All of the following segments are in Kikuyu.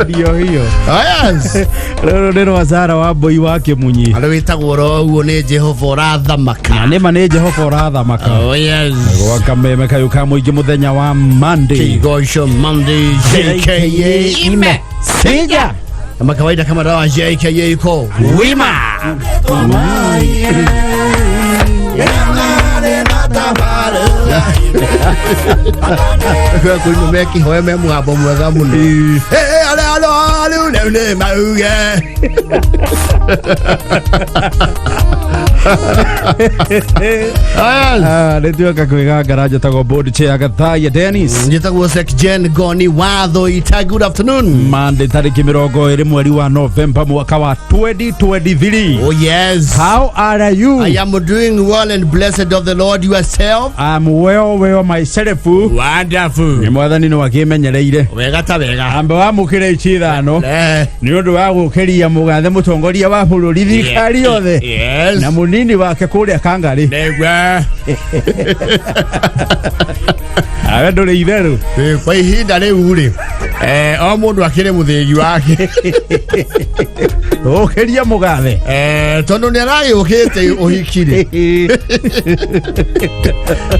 Ndio hiyo. Oh, yes. Rũrũ nĩ rwa Zara wa mbũi wa Kĩmunyi. Arĩa wĩtagwo oro ũguo nĩ Jehova ũrathamaka. Na nĩma nĩ Jehova ũrathamaka. Oh, yes. Gwa kameme kayũ ka mũingĩ mũthenya wa Monday. Kigosho Monday JKA Ime. Sija. Kama kawaida kama dawa JKA iko wima. Kũinũ mekihoe me mũgambo mwega mũno. Hey, ale, ale, ale, ale, ale, mauge. Yes. Ah, nĩ tuoka kwĩgangara njĩtagwo board chair Gathaiya Dennis. Njĩtagwo Sek Jen Goni Watho Ita. Good afternoon. Monday tarĩki 20 mweri wa Novemba mwaka wa 2023. Oh yes. How are you? I am doing well and blessed of the Lord yourself. I'm well, well myself. Wonderful. Nĩ mwathani nĩ wakĩmenyereire. Wega ta wega. Amba wamũkĩra ici ithano Eh. nĩ ũndũ wa gũkĩria mũgathe mũtongoria wa bũrũri thirikari yothe Yes. na mũnini wake kũrĩa Kangarĩ. Nĩguo. Awe ndũrĩ itherũ. Eh, Kwa ihinda rĩu rĩ eh, o mũndũ akĩrĩ mũthĩgi wake. Ũkĩria mũgathe. Eh, tondũ nĩ aragĩũkĩte ũhiki rĩ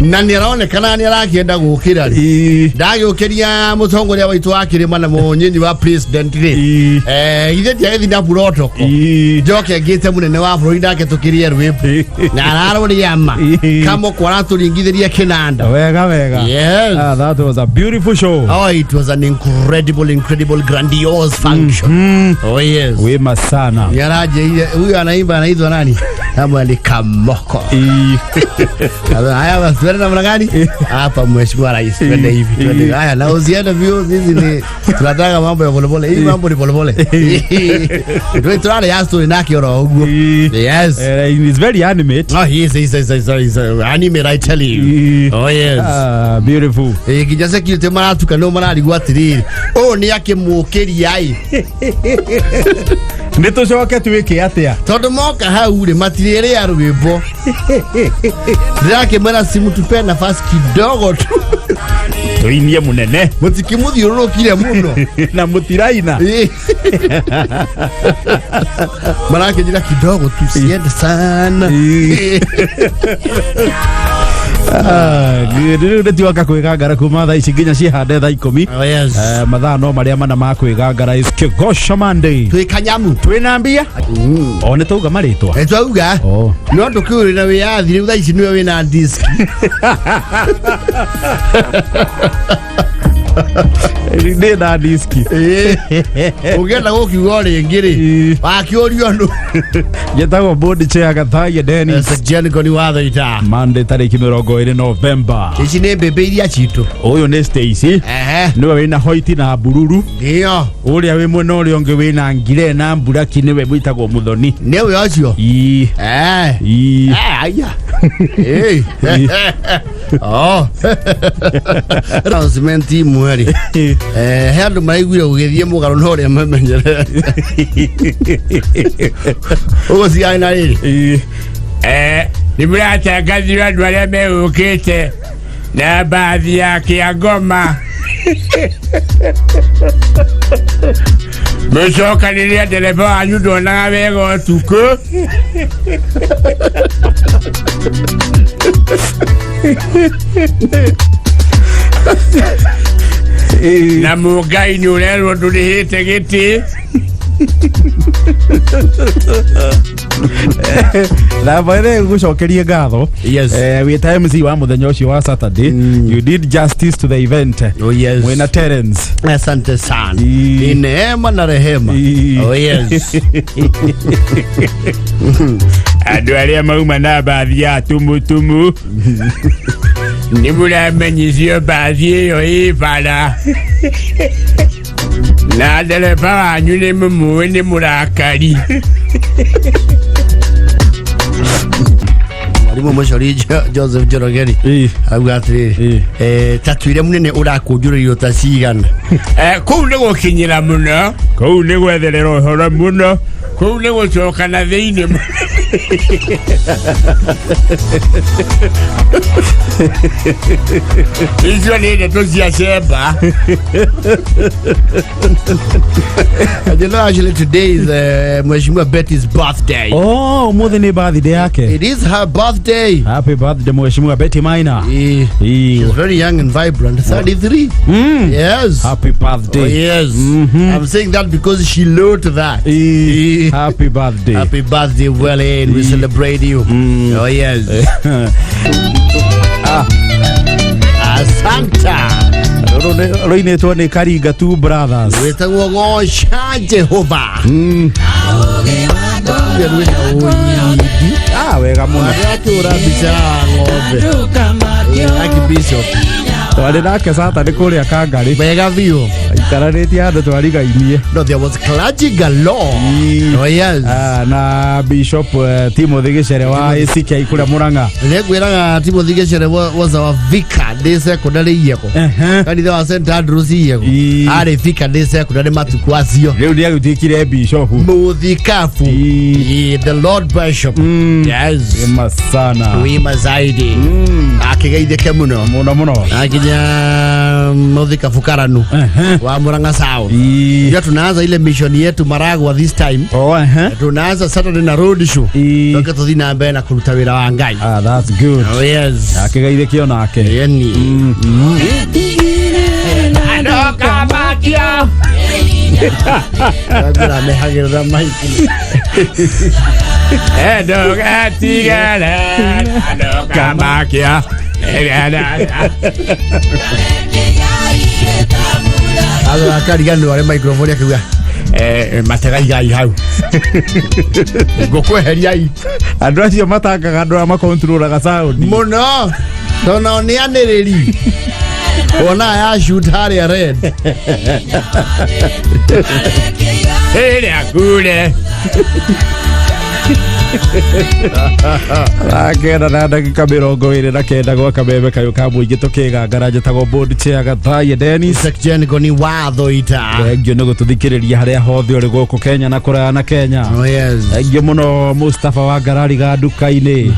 na nĩ aronekana nĩ arakĩenda gũkĩra rĩ Ĩ, ndagĩũkĩria mũtongoria waitũ wa kĩrĩma na mũnyinyi wa president rĩ ĩ, eh, ithe ndiagĩthiĩ na protocol ĩ. njoke ngĩte mũnene wa bũrũri nake tũkĩrie rwĩmbo na ararũria ma Ĩ. kamũkwa aratũringithĩria kĩnanda. Wega wega. Yes. Ah, that was a beautiful show. Oh, it was an incredible, incredible, grandiose function. Oh, yes. Wema sana. Niaranjĩire huyu anaimba anaitwa nani? Kama ni Kamoko. Ĩ. Haya basi twende namna gani? Hapa mheshimiwa rais, twende hivi, twende. Haya na usiende views hizi ni tunataka mambo ya polepole. Hii mambo ni polepole. Ndio turare ya story nake oro uguo. Ĩ. Yes. Eh, it's very animate. Oh, he is, he is, he is, he is, he is, anime, I tell you. Ĩ. Oh, yes. Ah, beautiful. Ĩ, nginya security maratuka no mararigwo atiriri ũũ nĩ akĩmũkĩria ĩ. Nĩ tũcoke twĩke atĩa? Tondũ moka hau rĩ matirĩrĩa rwĩmbo ndĩrakĩmwĩra simu tupe nafasi kidogo tu. Tũinie mũnene Mũtikĩmũthiũrũrũkire mũno. Na mũtiraina. Ĩ. Marakĩnjĩra kidogo tu siende sana. Ĩ. Ah, rĩu nĩ tuoka kwĩgangara kuma thaa ici nginya cihande thaa 10. Oh, yes. Eh, mathaa no marĩa mana ma kwĩgangara is Kĩgocco Monday. Twĩ kanyamu. Twĩna mbia o nĩ tauga marĩtwa. Ĩ, twauga. Oh. No ndũkĩũrĩ na wĩyathi rĩu thaa ici nĩwe wĩna disk. Ndĩ na diski. Ĩ. Ũngĩenda gũkiuga o rĩngĩ rĩ Ĩ. wakĩũrio nũ. Njĩtagwo board chair Gathaiya Dennis. Jen Goni Watho Ita. Monday tarĩki 20 Novemba. Ici nĩ mbembe iria citũ. Ũyũ nĩ Stacy. Ehe. Nĩwe wĩna hoiti na bururu. Ndio. Ũrĩa wĩ mwena ũrĩa ũngĩ wĩna ngire na mburaki nĩwe wĩtagwo Mũthoni. Nĩwe ũcio. Ĩ. Eh. Ĩ. Eh, aya. Eh. Oh. Announcement imwe rĩ. Eh, he andũ maraiguire gũgĩthiĩ mũgarũ na ũrĩa mamenyerete. Ũguo ciarĩ na rĩrĩ. Ĩ. Eh, nĩ mũratangathirwo andũ arĩa megũkĩte na mbathi ya Kĩangoma mũcokanĩrĩre ndereba wanyu ndonaga wega ũtukũ. Na mũngai nĩ ũrerwo ndũrĩhĩte gĩtĩ. Na baithe gucokerie ngatho. Yes. Eh, wĩ ta MC wa mũthenya ũcio wa Saturday, you did justice to the event. Oh, yes. Mwĩna Terence. Asante sana. Ĩ. Ni neema na rehema. Ĩ. Oh, yes. Andũ arĩa mauma na mbathi ya tumutumu nĩ mũramenyithio mbathi ĩyo ĩ bara na ndereba wanyu nĩ mũmũĩ nĩ mũrakari. Mwarimũ Mũcori Joseph Njorogeri Ĩ. auga atĩrĩrĩ Ĩ. eh, ta twĩre mũnene ũrakũnjũrĩirio ta cigana. Eh, kũu nĩ gũkinyĩra mũno, kũu nĩ gwetherera ũhoro mũno, Kũu nĩ gũcoka na thĩinĩ. Icio nĩ ndeto cia cemba. And you know, actually, today is Mheshimiwa Betty's birthday. Oh, umuthi nĩ birthday yake. It is her birthday. Happy birthday, Mheshimiwa Betty Maina. She's very young and vibrant. 33. Yes. Happy Oh, birthday. yes. I'm saying that because she learned that. Happy birthday. Happy birthday, Welly. We celebrate you. Oh, yes. Asanta. Rũrũ rũinĩtwo nĩ Karinga Two Brothers. Wĩtagwo goca Jehova. Ah, wega mũno. Akĩhũra mbica ya ng'ombe. Archbishop. Twarĩ nake Saturday kũrĩa Kangarĩ. Wega biũ. Aikaranĩtie handũ twarigainie. No, there was clergy galore. Oh, yes. Ah, na Bishop Timothy Gĩcere wa ACK kũrĩa Mũrang'a. Nĩngwĩraga Timothy Gĩcere was our vicar ndĩ secondary Iyego. Kanitha wa St Andrews Iyego. Arĩ vicar ndĩ secondary matukũ acio. Rĩu nĩ agĩtuĩkire bishop. Mũthikabu. The Lord Bishop. Yes. Wema sana. Wima zaidi. Akĩgeithĩke mũno. Mũno mũno. Akinya mũthikabu Karanu wa Murang'a South. Ndio tunaanza ile mission yetu Maragwa this time. Oh, ehe. Tunaanza Saturday na road show. Toke tuthi na mbere na kũruta wĩra wa Ngai. Ah, that's good. Oh, yes. Akĩgeithĩkio nake. Yani. Andũkamakia. Ngwĩra mehagĩrĩra maiki. Ndũgetigĩre. Andũkamakia. Athora akariganĩrwo arĩ microphone akiuga mategaigai hau ngũkweheriai Andũ acio matangaga andũ arĩa makontrolaga sound. mũno tondũ nao nĩ anĩrĩri wona ya shoot harĩa red. Ĩrĩa kure. 9 na ndagĩka 29 gwa kameme kayũ ka mũingĩ tũkĩgangara njĩtagwo board chair Gathaia Dennis. Section ni watho ita. Thengio nĩ gũtũthikĩrĩria harĩa hothe ũrĩ gũkũ Kenya na kũraya na Kenya. Oh, yes. Thengio mũno Mustafa wa Ngarari ga nduka-inĩ.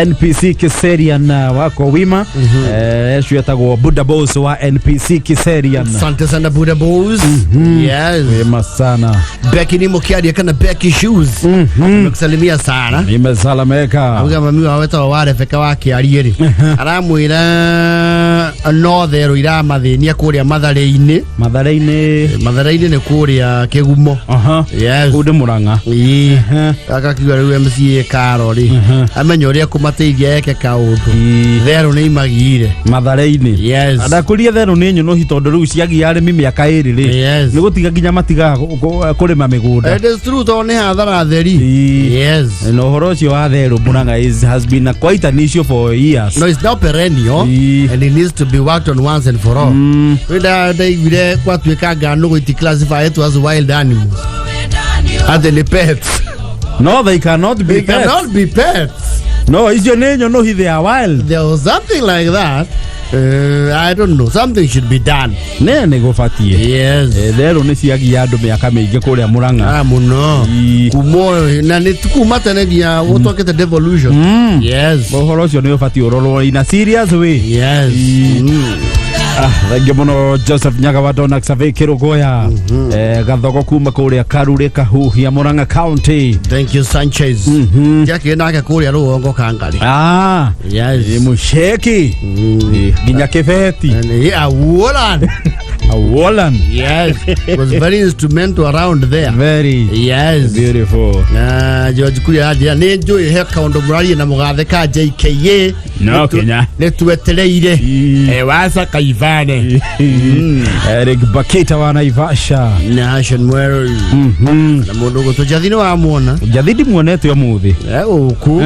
NPC Kiserian wako wima. Ũcio etagwo Buddha Boss wa NPC Kiserian. Asante sana Buddha Boys. Yes. Wema sana. Becky ni mukiaria kana Becky Shoes. Nimekusalimia sana. Nimesalameka. Auga mami wao wetagwo wa Rebecca wa Kĩariĩ rĩ aramwĩra no therũ iramathĩnia kũrĩa Matharĩ-inĩ. Mathare-inĩ. Matharĩ-inĩ nĩ kũrĩa Kĩgumo. Aha. Yes. Kũu ndĩ Mũrang'a. Ĩĩ. Akakiuga rĩu MCA Karo rĩ amenye ũrĩa kũmateithia eke kaũndũ. Therũ nĩ imagiire. Mathare-inĩ. Yes. Ndakũria therũ nĩ nyũnũhi tondũ rĩu ciagia arĩmi mĩaka 2 rĩ. Yes. Nĩ gũtiga nginya matigaga kũrĩma mĩgũnda. It is true tondũ nĩ hathara theri. Yes. Na ũhoro ũcio wa therũ Mũrang'a has been a quite an issue for years. No, it's now perennial and it needs to be worked on once and for all. Wenda ndaiguire kwatuĩka ngano iti classify it as wild animals. Atĩ nĩ pets. No, they cannot be They pets. cannot be pets. No, icio nĩ nyũnũhi, they are wild. There was something like that. I don't know. Something should be done. Nĩ nĩ gũbatiĩ. Yes. Therũ nĩ ciagia andũ mĩaka mĩingĩ kũrĩa Mũrang'a. Ah, mũno. Kuma na nĩ kuma tene nginya gũtwakĩte devolution. Yes. Ũhoro ũcio nĩ ũbatiĩ ũrorwo in a serious way. Yes. Ah, thengiũ mũno Joseph Nyaga wa Donax Survey Kĩrũgũya. Gathogo kuma kũrĩa Karure Kahuhia Mũrang'a County. Thank you, Sanchez. Jackie nake kũrĩa rũgongo Kangarĩ. Ah, Yes. mũceki nginya kĩbeti. And he, a Wolan. A Wolan. Yes. Was very instrumental around there. Very Yes. beautiful. Na George Kuria anjĩra nĩ njũĩ he kaũndũ mũrarie na mũgathe ka JKA. No kinya. Nĩ twetereire. Waca Kaivane. Eric Bakita wa Naivasha. Na Ashon Mweru. Na mũndũ ũgũtwo Jathi nĩ wamwona. Jathi ndimuonete ũmũthĩ. Gũkũ.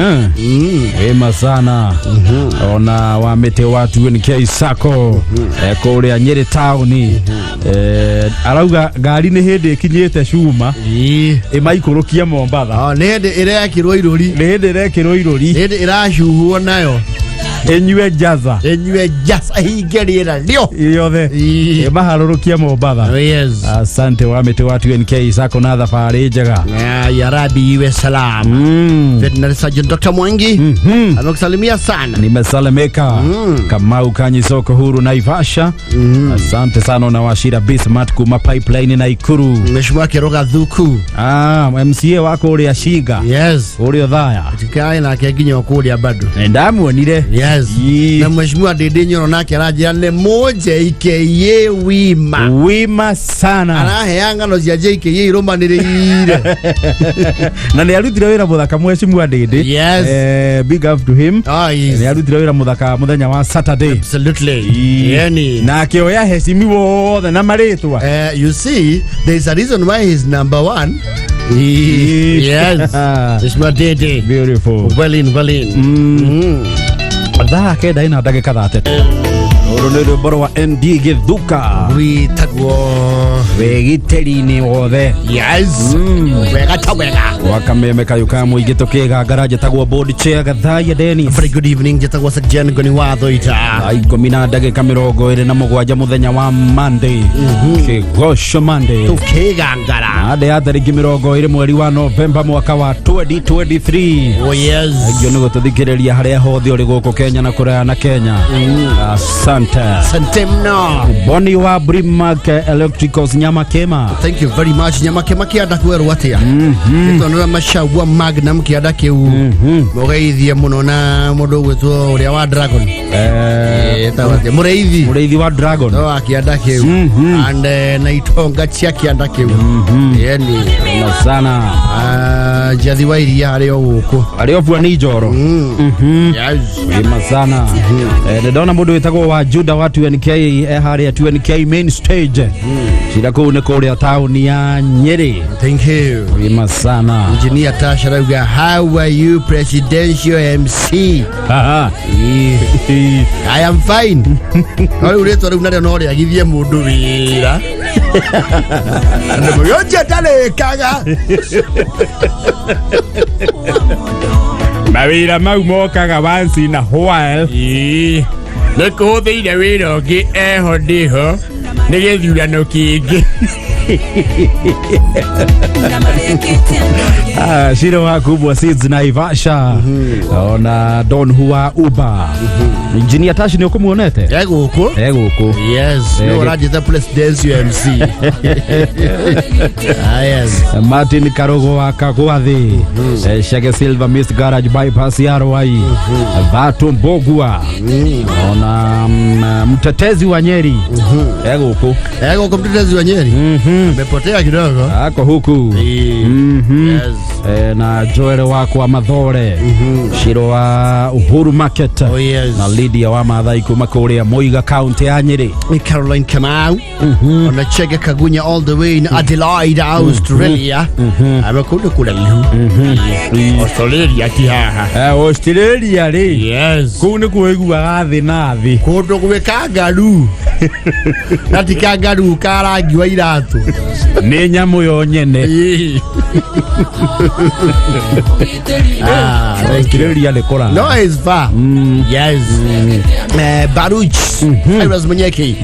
Wema sana. Ona wa mĩtĩ wa 2NK Sacco kũrĩa Nyĩrĩ taũni. Arauga ngari nĩ hĩndĩ ĩkinyĩte cuma ĩmaikũrũkie Mombatha. Nĩ hĩndĩ ĩrekĩrwo irũri. Nĩ hĩndĩ ĩrekĩrwo irũri. Nĩ hĩndĩ ĩracuhwo nayo. Ĩnyue njaza. Ĩnyue njaca hinge rĩera rĩo. Yothe. Ii. Ĩmaharũrũkie Mombatha. Oh, yes. Asante wa mĩtĩ wa 2NK Sacco na thabarĩ njega. Ya Rabbi iwe salama. Veterinary Surgeon Dr. Mwangi amekusalimia sana. Nimesalimika. Kamau Kanyi soko huru Naivasha. Asante sana na Washira Bismarck kuma pipeline na Ikuru. Mheshimiwa Kiroga Thuku. Ah, MCA wako ũrĩa Shiga. Yes. Ũrĩa Othaya. Tukae nake nginya kũrĩa bado. Ndamuonire. Yes. Ii. Na Mheshimiwa Ndindi Nyoro nake aranjĩra nĩ mũ JKA wima. Wima sana. Arahea ng'ano cia JKA irũmanĩrĩire. Na nĩ arutire wĩra mũthaka Mheshimiwa Ndindi. Yes. Big up to him. Ah, yes. Nĩ arutire wĩra mũthaka mũthenya wa Saturday. Absolutely. Ii. Yani. Na akĩoya heshimi wothe na marĩtwa. You see, there is a reason why he's number one. Yes. Mheshimiwa Ndindi. Beautiful. Well in, well in. Thaa kenda ina ndagĩka 30. Rũrũ nĩ rwĩmbo rwa ND Gĩthuka. Wĩtagwo Wĩgitĩri-inĩ wothe. Yes. Wega ta wega. Gwa kameme kayũ ka mũingĩ tũkĩgangara njĩtagwo board chair Gathaiya Dennis. Very good evening, njĩtagwo Jen Ngoni wa Thoita. Thaa 17:27 mũthenya wa Monday. Kĩgoco Monday. Tũkĩgangara. Ande ya tarĩki 20 mweri wa Novemba mwaka wa 2023. Oh yes. Thengio nĩ gũtũthikĩrĩria harĩa hothe ũrĩ gũkũ Kenya na kũraya na Kenya. Asante. Asante mno. Boni wa Brimark Electricals Nyama Kema. Thank you very much. Nyama kema kĩanda kwerwo atĩa? Nĩtondũ macagua Magnum kĩanda kĩu mũgeithie mũno na mũndũ ũgwĩtwo ũrĩa wa Dragon. Etagwo atĩa? Mũrĩithi. Mũrĩithi wa Dragon. No wa kĩanda kĩu. And na itonga cia kĩanda kĩu. Yani. Na sana. Njathi wa iria harĩ o gũkũ. Arĩ o Bwani Njoro. Yes. Wima sana. Nĩ ndona mũndũ wĩtagwo wa Juda wa 2NK harĩa 2NK main stage. Cira kũu nĩ kũrĩa taũni ya Nyĩrĩ. Thank you. Wima sana. Engineer Tasha arauga how are you presidential MC? Haha. I am fine. No rĩu rĩtwa rĩu narĩo no rĩagithie mũndũ wĩra. Andũ mauge, ũcio ndarĩkaga. Mawĩra mau mokaga once in a while. Ĩĩ. Nĩ kũhũthĩire wĩra ũngĩ eho ndĩho nĩ gĩthurano kĩngĩ. Ah, Shiro wa kubwa Seeds Naivasha. Ona Don Hua Uber. Engineer Tash nĩ ũkũmuonete? E gũkũ. E gũkũ. Yes, nĩ ũranjĩta presidential MC. Ah, yes. Martin Karogo wa Kagwathi. Shege Silver Mist Garage Bypass ya Ruai. Vatu Mbogua. Ona mtetezi wa Nyeri. E gũkũ. E gũkũ mtetezi wa Nyeri. Amepotea kidogo. Ako huku. Yes. Na Joel wakwa Mathore. Shiro wa Uhuru Market. Oh, yes. Na Lydia wa Mathai kuma kũrĩa Muiga county ya Nyeri. Ni Caroline Kamau. Ona Chege Kagunya all the way in Adelaide, Australia. Amekunda kula lihu. Australia ti haha. Australia rĩ. Yes. Kũu nĩ kũiguaga thĩ na thĩ. Kũndũ gwĩ kangaroo. Na ti kangaroo ka rangi wa iratũ. Nĩ nyamũ yo nyene. Ah, thank you. Australia nĩ kũraya. No, it's far. Yes. Baruch. Cyrus Munyeki.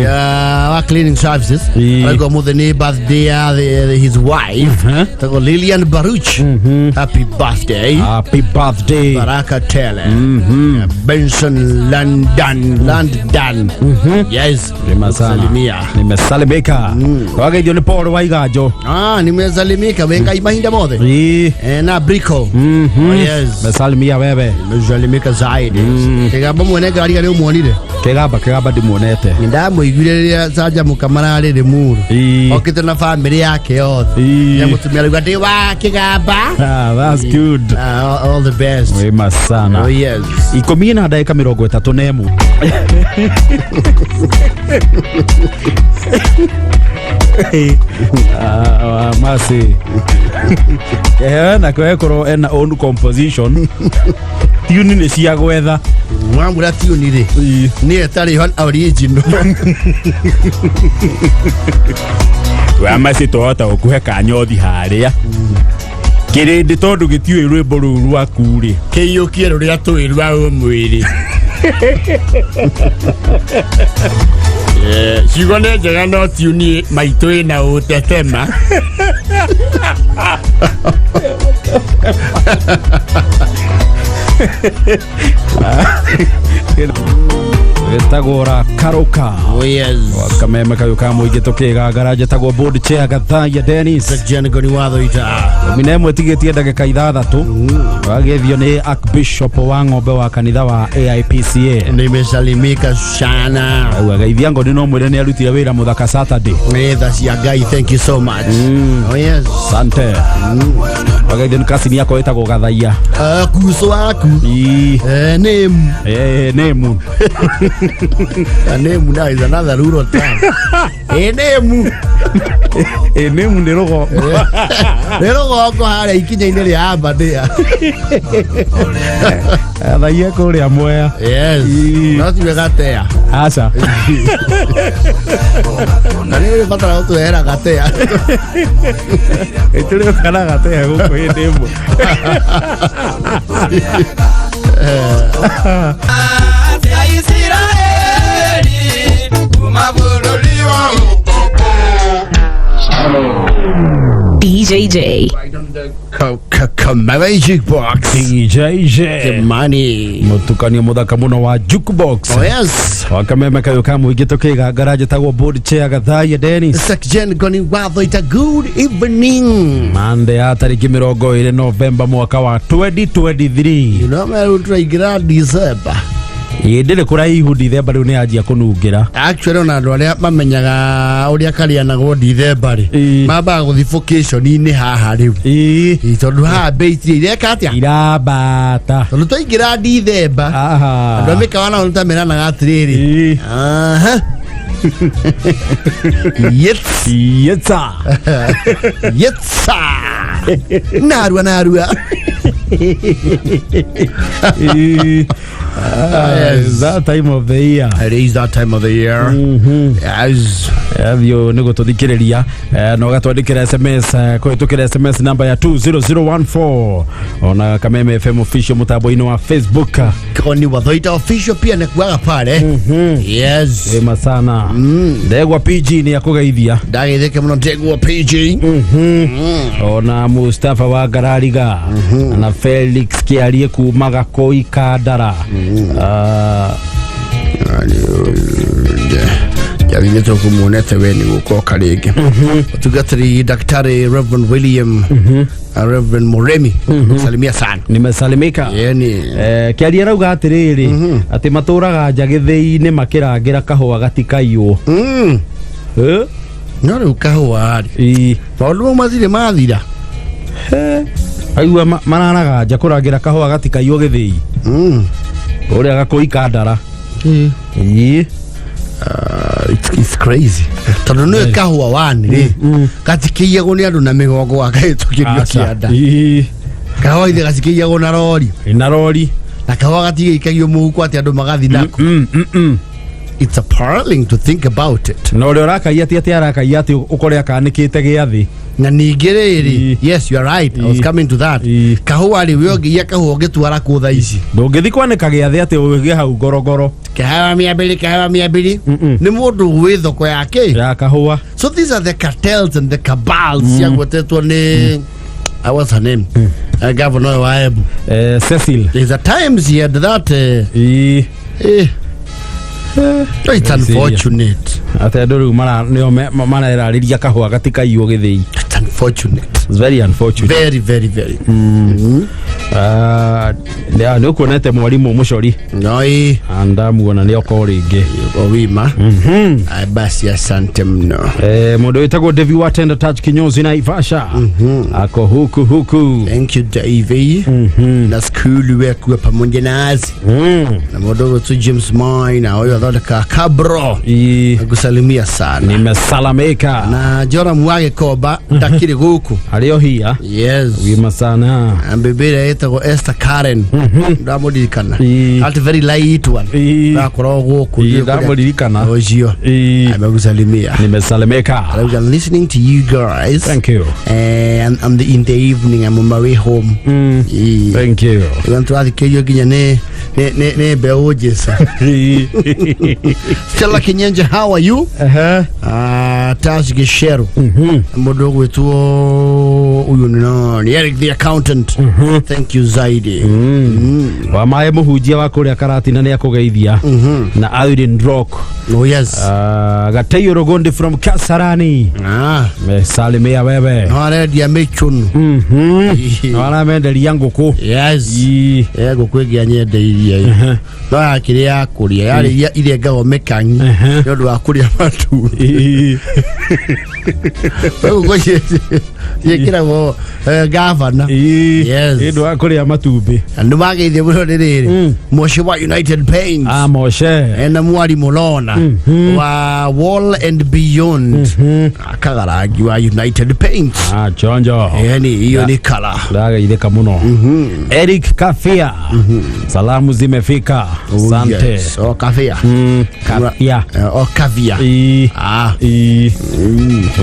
Our cleaning services. Arauga mũthĩ nĩ birthday ya his wife. Tago Lilian Baruch. Happy birthday. Happy birthday. Baraka Tele. Benson London. London. Yes. Wema sana. Salimia. Nimesalimika. Wageithio nĩ Paul Waiganjo. Ah, nimesalimika wengai mahinda mothe. Ĩĩ. Na Brico. Oh, yes. Mesalimia wewe. Nimesalimika zaidi. Kĩgamba mwene ngari arĩa ũmuonire. Kĩgamba kĩgamba ndimuonete. Ndamũiguire rĩrĩa Canjamũka mararĩ Limuru. Ĩĩ. Okĩte na bamĩrĩ yake yothe. Ĩĩ. Na mũtumia arauga ndĩ wa Kĩgamba. Ah, that's good. Ah, all the best. Wema sana. Oh, yes. 10:31. Ah, masi na kwekorwo ena own composition tune nĩ cia gwetha. Mwamura tiuni rĩ nĩ ĩtarĩ original. Wa maci twahota gũkuhe kanyothi harĩa. Kĩrĩndĩ tondũ gĩtiũĩ rwĩmbo rũu rwaku rĩ, kĩiyũkie rũrĩa tũĩ rwa ũmwĩrĩ. Ciugo nĩ njega no tiuni maitũ ĩna ũtetema. Gĩtagwo Rakaruka. Oh yes. Kameme kayũ ka mũingĩ tũkĩgangara, njĩtagwo board chair Gathaiya Dennis. Jen Goni watho ita. 11 tigĩtie ndagĩka 6, wagĩthio nĩ Archbishop wa ng'ombe wa kanitha wa AIPCA. Nimesalimika sana. Augageithia ngoni no mwĩre nĩ arutire wĩra mũthaka Saturday. Nĩ cia Ngai, thank you so much. Oh yes. Sante. Wagaithio nĩ kasini yakwa ĩtagwo Gathaiya. Kuso waku. Ii. Name. Name. Name now is another rural town. Name. Name nĩ rũgongo. Nĩ rũgongo harĩa ikinya-inĩ rĩa Aberdare. Gathaiya kũrĩa Mwea. Yes. Ii. No tiwe gatea. Aca. Na nĩ ũrĩbatara gũtũhera gatea. Ĩtũrĩ kana gatea gũkũ hĩndĩ ĩmwe. DJJ. Kameme jukebox. DJJ. Money. Mũtukanio mũthaka mũno wa jukebox. Oh yes. Wakameme kayũ ka mũingĩ tũkĩgangara, njĩtagwo board chair Gathaiya Dennis. Jen Goni watho ita, good evening. Mande ya tarĩki 20 Novemba mwaka wa 2023. You know, man, tũraingĩra December. Ĩ ndĩrĩ kũraihu, Dithemba rĩu nĩ yanjia kũnungĩra. Actually, ona andũ arĩa mamenyaga ũrĩa karianagwo Dithemba rĩ, mambaga gũthiĩ vocation-inĩ haha rĩu. Ĩ, tondũ haha mbei itirĩ ireka atĩa? Irambata. Tondũ twaingĩra Dithemba, andũ a mĩkawa nao nĩtameranaga atĩrĩrĩ, aha, yes. Yetsa. Yetsa, narua narua. Yes. That time of the year. It is that time of the year. Yes. Thio nä gå tå thikä rä ria na å gatwandä kä ra SMS kũhĩtũkĩra SMS namba ya 20014, ona Kameme FM official mũtambo-inĩ wa Facebook. Koni Wathoita official pia nĩkuaga pale. Yes. Wema sana. Ndegwa PG nĩ akũgeithia. Ndageithĩke mũno Ndegwa PG. Ona Mustafa wa Ngarariga na Felix Kĩarie kuma Gakũi Kandara. Ah, Jathine tũkũmuonete we nĩ gũkoka rĩngĩ. Ũtungatĩri Daktari Reverend William, Reverend Muremi, salimia sana. Nimesalimika. Yani. Kĩarie arauga atĩrĩrĩ, atĩ matũraga nja gĩthĩi-inĩ makĩrangĩra kahũa gatikaiywo. Eh? No rĩu kahũa rĩ, maũndũ mau matirĩ mathira. Aigua mararaga nja kũrangĩra kahũa gatikaiywo gĩthĩi ũrĩa Gakũi Kandara. Ii. It's crazy tondũ nĩ kahũa wani rĩ, gatikĩiyagwo nĩ andũ na mĩgongo gakahĩtũkĩrio Aca. kĩanda. Kahũa ithe gacikĩiyagwo na rori. Na rori. Na kahũa gatigĩikagio mũhuko atĩ andũ magathi nako. It's appalling to think about it. Na ũrĩa ũrakaia ti atĩ arakaia atĩ ũkore akanĩkĩte gĩathĩ. Na ningĩ rĩrĩ, yes, you are right, I was coming to that. Kahũa rĩ, we ũngĩiya kahũa ũngĩtwara kũ thaa ici? Ndũngĩthi kwanĩka gĩathĩ atĩ ũgĩe hau ngorongoro. Kahawa 200, kahawa 200. Nĩ mũndũ wĩ thoko yake ya kahũa. So these are the cartels and the cabals ciagwetetwo nĩ, what's her name, governor wa Embu. Cecil. There's a times he had that it's Very serious. unfortunate. Atĩ andũ rĩu nĩo marerarĩria kahũa gatikaiywo gĩthĩi. It's unfortunate. It's very unfortunate. Very, very, very. Ah, nĩ ũkuonete mwarimũ mũcori? Noi. Ndamuona nĩ oko rĩngĩ. Owima. Ay, basi asante mno. Mũndũ wĩtagwo Devi wa Tender Touch kinyozi Naivasha ako huku huku. Thank you, Davey, na skulu wekuwa pamoja nasi na mũndũ ũgwĩtwo James Mine ũyũ athondeka kabro. Nakusalimia sana. Nimesalamika. Na Joram wa Gĩkomba ndakĩrĩ gũkũ. Arĩ o hia. Yes. Wima sana. Mbebe ĩrĩa ĩtagwo Esther Karen ndamũririkana. Ii. That very light one. Ii. Ndakorwo gũkũ. Ii, ndamũririkana. Ũcio. Ii. Amekusalimia. Nimesalimika. I'm listening to you guys. Thank you. And in the evening I'm on my way home. Ii. Thank you. Rĩu tũrathikĩrĩrio nginya nĩ mbeũ njĩca. Stella Kinyenje, how are you? Ehe. Tash Gisheru. Mũndũ ũgwĩtwo ũyũ nĩ nani? Eric the accountant. Thank you zaidi. Wa maĩ mũhunjia wa kũrĩa Karatina nĩ akũgeithia na Irene Rock. Oh yes. Gateio Rogondi from Kasarani. Mesalimia wewe. No arendia mĩchũnũ. No aramenderia ngũkũ. Yes. Ii. Ngũkũ ĩngĩ anyendeirie ĩ. No yakĩrĩ ya kũrĩa yarĩ iria irengagwo mĩkangi nĩ ũndũ wa kũrĩa matumbĩ. Ii. Ngũkũ ciĩkĩragwo gavana. Ii. Yes. Nĩ ũndũ wa kũrĩa matumbĩ. Andũ mageithie mũno nĩ rĩrĩ Mũciĩ wa United Paints. Ah, Moshe. Ena mwarimũ Lona wa Wall and Beyond akagarangi wa United Paints. Ah, chonjo. Yani hiyo ni kala. Ndageithĩka mũno. Eric Kafia. Salamu zimefika. Asante. Yes. O kafia. Kafia. O kavia. Ii. Ah. Ii.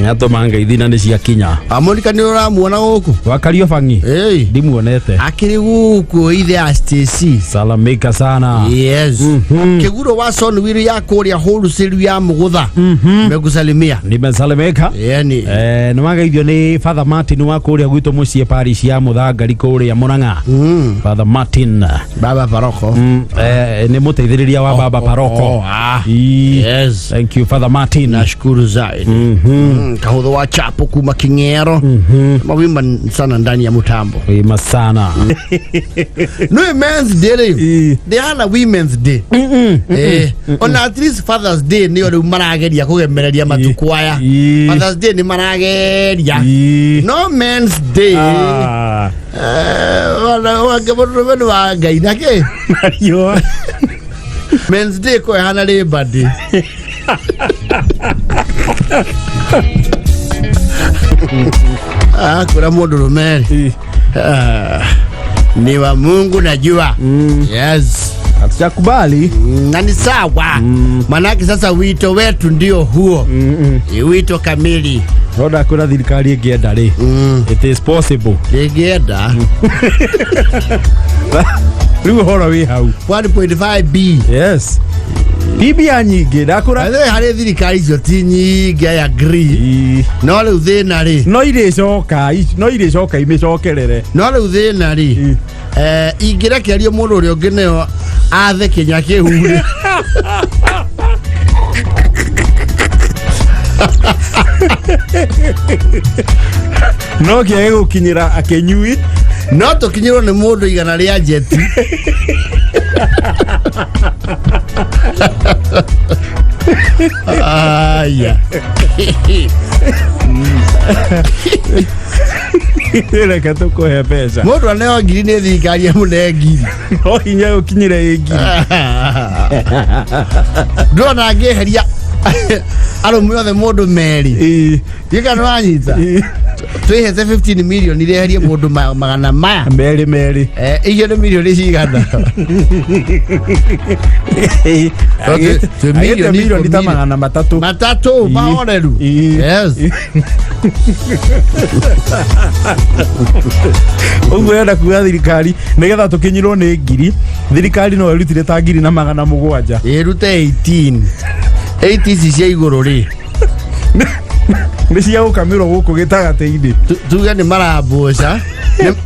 Nĩatũma ngeithi na nĩ ciakinya. Amonika nĩ ũramuona gũkũ? Wa Kariobangi. Hey. Ndimuonete. Akĩrĩ gũkũ ithe ya Stacy. Salamika sana. Yes. Kĩguro wa Sonwiri ya kũrĩa wholesale ya Mũgũtha. Mekusalimia. Nimesalimika. Yani. Nĩ wageithio nĩ Father Martin wa kũrĩa gwitũ mũciĩ parish ya Mũthangari kũrĩa Mũrang'a. Father Martin. Baba Paroko. Nĩ mũteithĩrĩria wa baba paroko. Oh, ah. Ii. Yes. Thank you Father Martin. Nashukuru zaidi. Kahudho wa chapo kuma King'ero. Mawimba sana ndani ya mutambo. Wima sana. No men's day rĩu. Ii. Ndĩhana women's day. Ona at least Father's Day nĩyo rĩu marageria kũgemereria matukũ aya. Ii. Father's Day nĩ marageria. Ii. No men's day. Ah. Mũndũrũme nĩ wa Ngai na kĩ? Mariũa. Men's day ko ĩhana Labor Day. Ah, kuna mũndũrũme rĩ. Ii. Ah, ni wa Mungu najua. Yes. Hatujakubali. Na ni sawa. Manake sasa wito wetu ndio huo. Ni wito kamili. No ndakwĩra thirikari ĩngĩenda rĩ. It is possible. Ndĩngĩenda Rĩu ũhoro wĩ hau. 1.5 B. Yes. Bibia nyingĩ ndakũra. By the way, harĩ thirikari icio ti nyingĩ, I agree. Ii. No rĩu thĩna rĩ, No irĩcoka, no irĩcoka imĩcokerere. no rĩu thĩna rĩ, ingĩrekerio mũndũ ũrĩa ũngĩ nĩyo athe kĩnya kĩu rĩ. No kĩage gũkinyĩra akĩnyui. No tũkinyĩrwo nĩ mũndũ igana rĩa njeti. Aya. Reke tũkũhe mbeca. Mũndũ aneo ngiri nĩ thirikari amũne ngiri. No hinya gũkinyĩre ĩ ngiri. Ndĩrona angĩeheria arũme othe mũndũ merĩ. Ii. Gĩka nĩwanyita. Ii. Twĩhete 15 million ireherie mũndũ magana maya. Merĩ merĩ. Icio nĩ milioni cigana? Twĩ Agĩte milioni milioni ta ikũmi. 300. Matatũ Ii. mahoreru. Ii. Yes. Ũguo enda kuga thirikari nĩgetha tũkinyirwo nĩ ngiri, thirikari no ĩrutire ta ngiri na 700. Ĩrute 18. 8 ici cia igũrũ rĩ. Nĩ cia gũkamĩrwo gũkũ gĩtagatĩ-inĩ. Tuge nĩ maramboca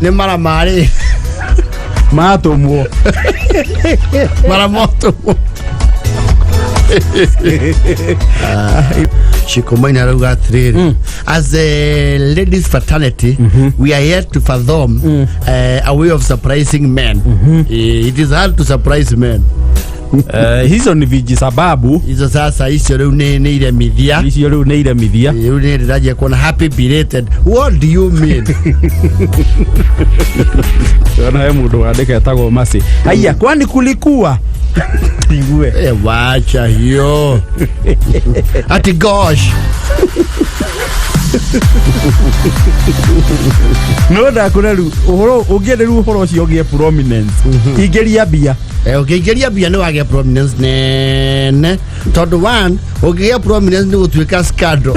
nĩ mara marĩ Matũmwo. mara motũmwo. Shikomaina arauga atĩrĩrĩ, as a ladies fraternity we are here to fathom a way of surprising men. It is hard to surprise men. Hizo ni vijisababu. Hizo sasa icio rĩu nĩ iremithia. Icio rĩu nĩ iremithia. Rĩu nĩ ndĩranjia kuona happy belated. What do you mean? Ona he mũndũ wandĩka etagwo Mercy. Haiya, kwani kulikuwa? Igue. Wacha hiyo. Ati gosh. No ndakũra rĩu ũhoro ũngĩenda rĩu ũhoro ũcio ũgĩe prominence, ingĩria mbia. Ũngĩingĩria mbia nĩ wagĩa prominence nene, tondũ one, ũngĩgĩa prominence nĩ gũtuĩka scandal.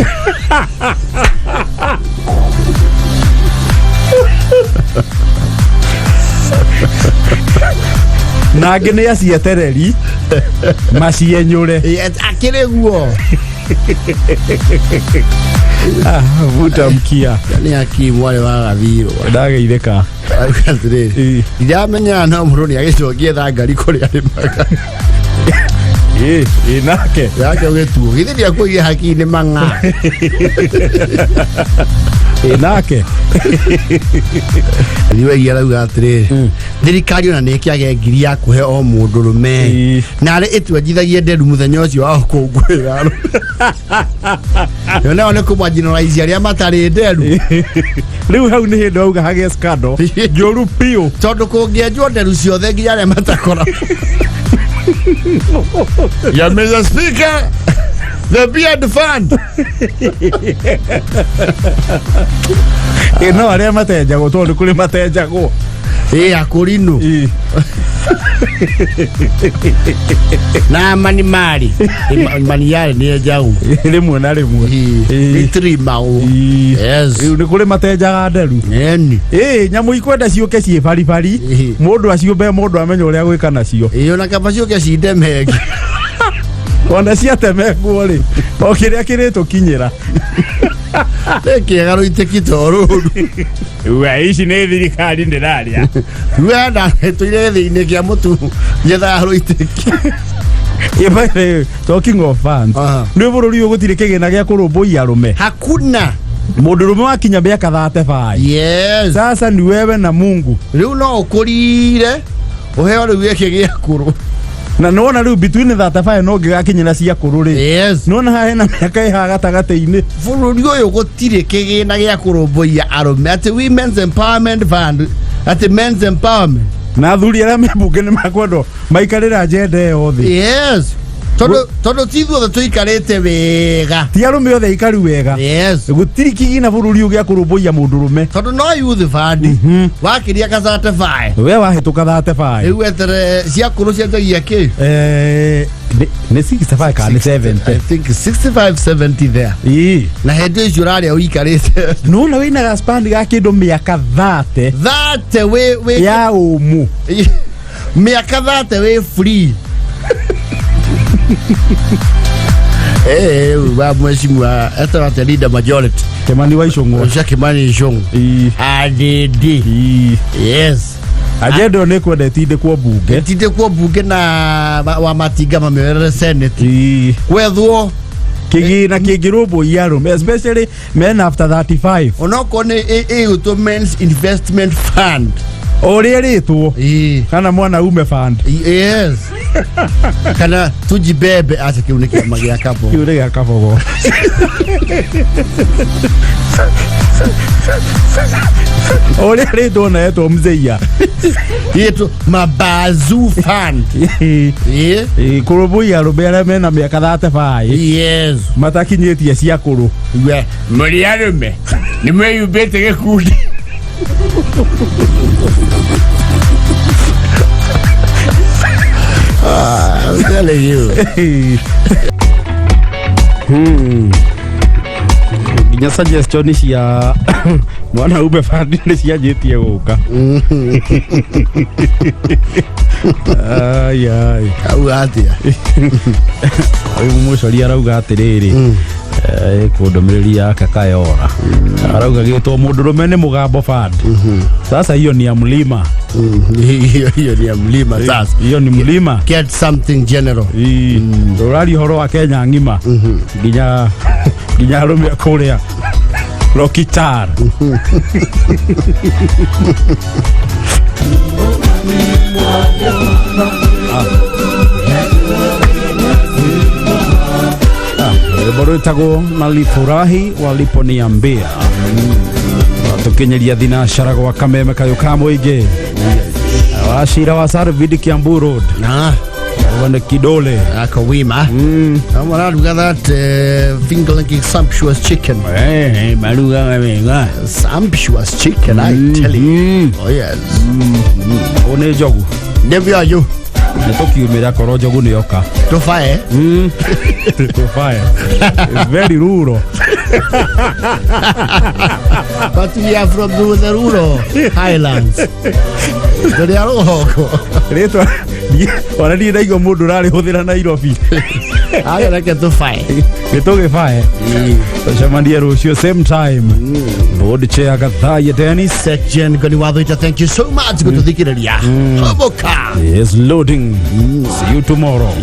Na angĩ nĩ acietereri macienyũre. Yes, akĩrĩ guo. Ah, vuta mkia. Nĩ aki mwarĩ wa gathirwo. Ndageithĩka. Auga atĩrĩrĩ, Ĩ. ndiramenya no mũndũ nĩ agĩcokie thangari kũrĩa arĩmaga. Ĩ, ĩ nake. Yake ũgĩtuo githĩ ndiakuirie haki-inĩ mang'a. Ĩ nake. Niwegia arauga atĩrĩrĩ, thirikari ona nĩ ĩkĩage ngiri ya kũhe o mũndũ rũme narĩ ĩtwenjithagie nderu mũthenya ũcio wa gũkũngũĩra. Ĩyo nayo nĩ kũmarginalize arĩa matarĩ nderu. Rĩu hau nĩ hĩndĩ wauga hagĩe scandal njũru biũ. Tondũ kũngĩenjwo nderu ciothe nginya arĩa matakora. Yeah, Mr. Speaker, the beard fund. Ĩ, no arĩa matenjagwo, tondũ nĩ kũrĩ matenjagwo. Ĩ akũrinũ. Na manimari. Maniari nĩ enjagwo. Rĩmwe na rĩmwe. Nĩ tirimagwo. Yes. Rĩu nĩ kũrĩ matenjaga nderu. Eni. Ĩ, nyamũ ikwenda ciũke ciĩ baribari. Mũndũ aciũmbe, mũndũ amenye ũrĩa gwĩka nacio. Ĩ, ona kaba ciũke cindemenge. Ona ciatemengwo rĩ, o kĩrĩa kĩrĩtũkinyĩra. Nĩ kĩega rũitĩki to rũru. We ici nĩ thirikari ndĩraria. Wenda tũire gĩthĩinĩ kĩa mũtu nyethaga rũitĩki. Ĩ, by the way, talking of fans, nĩ bũrũri ũyũ gũtirĩ kĩgĩna gĩa kũrũmbũiya arũme. Hakuna. Mũndũrũme wakinya mĩaka 35, yes, sasa ni wewe na Mungu. Rĩu no ũkũrire ũheo rĩu gĩkĩ gĩa kũrũ. Na nĩwona rĩu between 35 no ngĩgakinyĩra cia kũrũ rĩ. Yes. Nĩwona haha hena mĩaka ĩhaha gatagatĩ-inĩ. Bũrũri ũyũ gũtirĩ kĩgĩna gĩa kũrũmbũiya arũme, atĩ women's empowerment fund, atĩ men's empowerment. Na athuri arĩa me mbunge nĩ makwendwo maikarĩre agenda ĩyo thĩ. Yes, tondũ ti ithuothe tũikarĩte wega. Ti arũme othe aikaru wega. Yes. Gũtirĩ kĩgĩna bũrũri ũyũ gĩa kũrũmbũiya mũndũrũme. Tondũ no youth fund wakĩria ka 35. We wahĩtũka 35. Rĩu wetere cia kũrũ cianjagia kĩ? Nĩ 65 kana nĩ 70? I think 65, 70 there. Ĩĩ. Na hĩndĩ icio ũrarĩa ũikarĩte. Nona wĩna gaspan ga kĩndũ mĩaka 30. 30 wĩ ya ũmũ. Mĩaka 30 wĩ free. Eh, wa mheshimiwa etagwo atĩa, leader majority? Kimani wa Ichung'wa. Ũcio Kimani Ichung'wa. ADD. Yes. Agenda ĩyo nĩ kwenda ĩtindĩkwo mbunge. Ĩtindĩkwo mbunge na wa matinga mamĩoerere Senate. Gwethwo kĩgĩna kĩngĩrũmbũiya arũme, especially men after 35. Onokorwo nĩ ĩgũtwo men's investment fund. O ũrĩa ĩrĩtwo. Kana mwanaume fund. Yes. Kana tujibebe, acha kĩu nĩ kĩama gĩa kabogo. Kĩu nĩ gĩa kabogo. O ũrĩa ĩrĩtwo na etwo mzeia. Ĩtwo mabazu fund. Ĩĩ, kũrũmbũiya arũme arĩa mena mĩaka 35. Yes. Matakinyĩtie cia kũrũ. We. Mũrĩ arũme nĩ mwĩyumbĩte gĩkundi. I'm telling you. Nginya suggestion cia mwanaume fund nĩ cianjĩtie gũka. Ai, ai. Auga atĩa? Ũyũ mũcori arauga atĩrĩrĩ, kũndũmĩrĩri yake kayora arauga gĩtwo mũndũrũme nĩ mũgambo fund. Sasa hiyo ni ya mlima. Hiyo ni ya mlima sasa. Hiyo ni mlima. Get something general. Ũraria ũhoro wa Kenya ng'ima, nginya arũme a kũrĩa Lokichar. Rwĩmbo rwĩtagwo nalifurahi waliponiambia, tukinyeria thinacara gwa kameme kayũ ka mũingĩ wa cira wa Sarvid Kiambu Road. Ah. Wende kidole. Ako wima. Mararuga that finger licking sumptuous chicken. Marugaga wega. Sumptuous chicken, I tell you. Oh yes. Ũ nĩ njogu. Nĩguo you. Nĩ tũkiumĩra korwo njogu nĩ yoka. Tũbae. Tũbae. Very rural. But we are from the rural highlands. Tũrĩ a rũgongo. Rĩtwa ona niĩ ndaigua mũndũ ũrarĩhũthĩra Nairobi. Aya reke tũbae. Nĩ tũgĩbae. Tũcemanie rũciũ same time. Board chair Gathaiya Dennis Section Goni Wathoita, thank you so much gũtũthikĩrĩria. Hoboka. is loading. See you tomorrow.